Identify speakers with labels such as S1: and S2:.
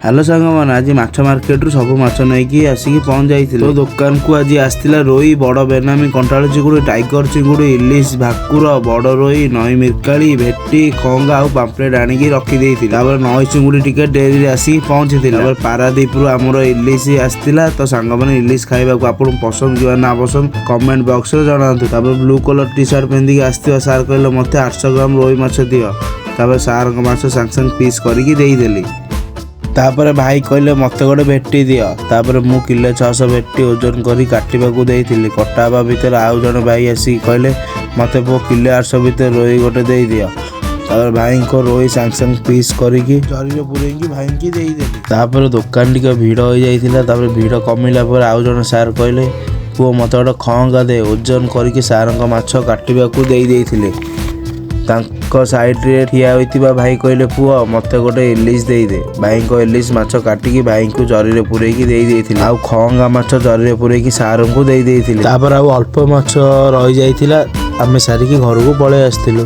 S1: Hello ସାଙ୍ଗମାନେ, ଆଜି ମାଛ ମାର୍କେଟରୁ ସବୁ ମାଛ ନେଇକି ଆସିକି ପହଞ୍ଚି ଯାଇଥିଲି। ତ ଦୋକାନକୁ ଆଜି ଆସିଥିଲା ରୋହି, ବଡ଼ ବେନାମୀ କଣ୍ଟାଳ ଚିଙ୍ଗୁଡ଼ି, ଟାଇଗର ଚିଙ୍ଗୁଡ଼ି, ଇଲିଶ, ଭାକୁର, ବଡ଼ ରୋହି, ନଈ ମିରକାଳି, ଭେଟି, ଖଅଙ୍ଗା ଆଉ ପାମ୍ପଲେଟ୍ ଆଣିକି ରଖିଦେଇଥିଲି। ତାପରେ ନଈ ଚିଙ୍ଗୁଡ଼ି ଟିକେ ଡେରିରେ ଆସିକି ପହଞ୍ଚିଥିଲା। ତାପରେ ପାରାଦୀପରୁ ଆମର ଇଲିଶ ଆସିଥିଲା। ତ ସାଙ୍ଗମାନେ, ଇଲିଶ ଖାଇବାକୁ ଆପଣଙ୍କୁ ପସନ୍ଦ କିମ୍ବା ନା ପସନ୍ଦ, କମେଣ୍ଟ ବକ୍ସରେ ଜଣାନ୍ତୁ। ତାପରେ ବ୍ଲୁ କଲର ଟି ସାର୍ଟ ପିନ୍ଧିକି ଆସିଥିବା ସାର୍ କହିଲେ, "ମୋତେ 800 ଗ୍ରାମ ରୋହି ମାଛ ଦିଅ।" ତାପରେ ସାର୍ଙ୍କ ମାଛ ସାଙ୍ଗେ ସାଙ୍ଗେ ପିସ୍ କରିକି ଦେଇଦେଲି। ତାପରେ ଭାଇ କହିଲେ, "ମୋତେ ଗୋଟେ ଭେଟି ଦିଅ।" ତାପରେ ମୁଁ କିଲୋ 600 ଭେଟି ଓଜନ କରି କାଟିବାକୁ ଦେଇଥିଲି। କଟା ହେବା ଭିତରେ ଆଉ ଜଣେ ଭାଇ ଆସିକି କହିଲେ, "ମୋତେ ପୁଅ କିଲୋ 800 ଭିତରେ ରୋହି ଗୋଟେ ଦେଇଦିଅ।" ତାପରେ ଭାଇଙ୍କ ରୋହି ସାଙ୍ଗେ ସାଙ୍ଗେ ପିସ୍ କରିକି ଜରିରେ ପୁରେଇକି ଭାଇଙ୍କି ଦେଇଦେଲି। ତାପରେ ଦୋକାନ ଟିକେ ଭିଡ଼ ହେଇଯାଇଥିଲା। ତାପରେ ଭିଡ଼ କମିଲା ପରେ ଆଉ ଜଣେ ସାର୍ କହିଲେ, "ପୁଅ, ମୋତେ ଗୋଟେ ଖଅଙ୍ଗା ଦେ।" ଓଜନ କରିକି ସାର୍ଙ୍କ ମାଛ କାଟିବାକୁ ଦେଇ ଦେଇଥିଲେ। ତାଙ୍କ ସାଇଡ଼ରେ ଠିଆ ହୋଇଥିବା ଭାଇ କହିଲେ, "ପୁଅ, ମୋତେ ଗୋଟେ ଇଲିଶ ଦେଇଦେ।" ଭାଇଙ୍କ ଇଲିଶ ମାଛ କାଟିକି ଭାଇଙ୍କୁ ଜରିରେ ପୁରେଇକି ଦେଇ ଦେଇଥିଲି ଆଉ ଖଅଙ୍ଗା ମାଛ ଜରିରେ ପୁରେଇକି ସାରଙ୍କୁ ଦେଇ ଦେଇଥିଲି। ତାପରେ ଆଉ ଅଳ୍ପ ମାଛ ରହିଯାଇଥିଲା, ଆମେ ସାରିକି ଘରକୁ ପଳେଇ ଆସିଥିଲୁ।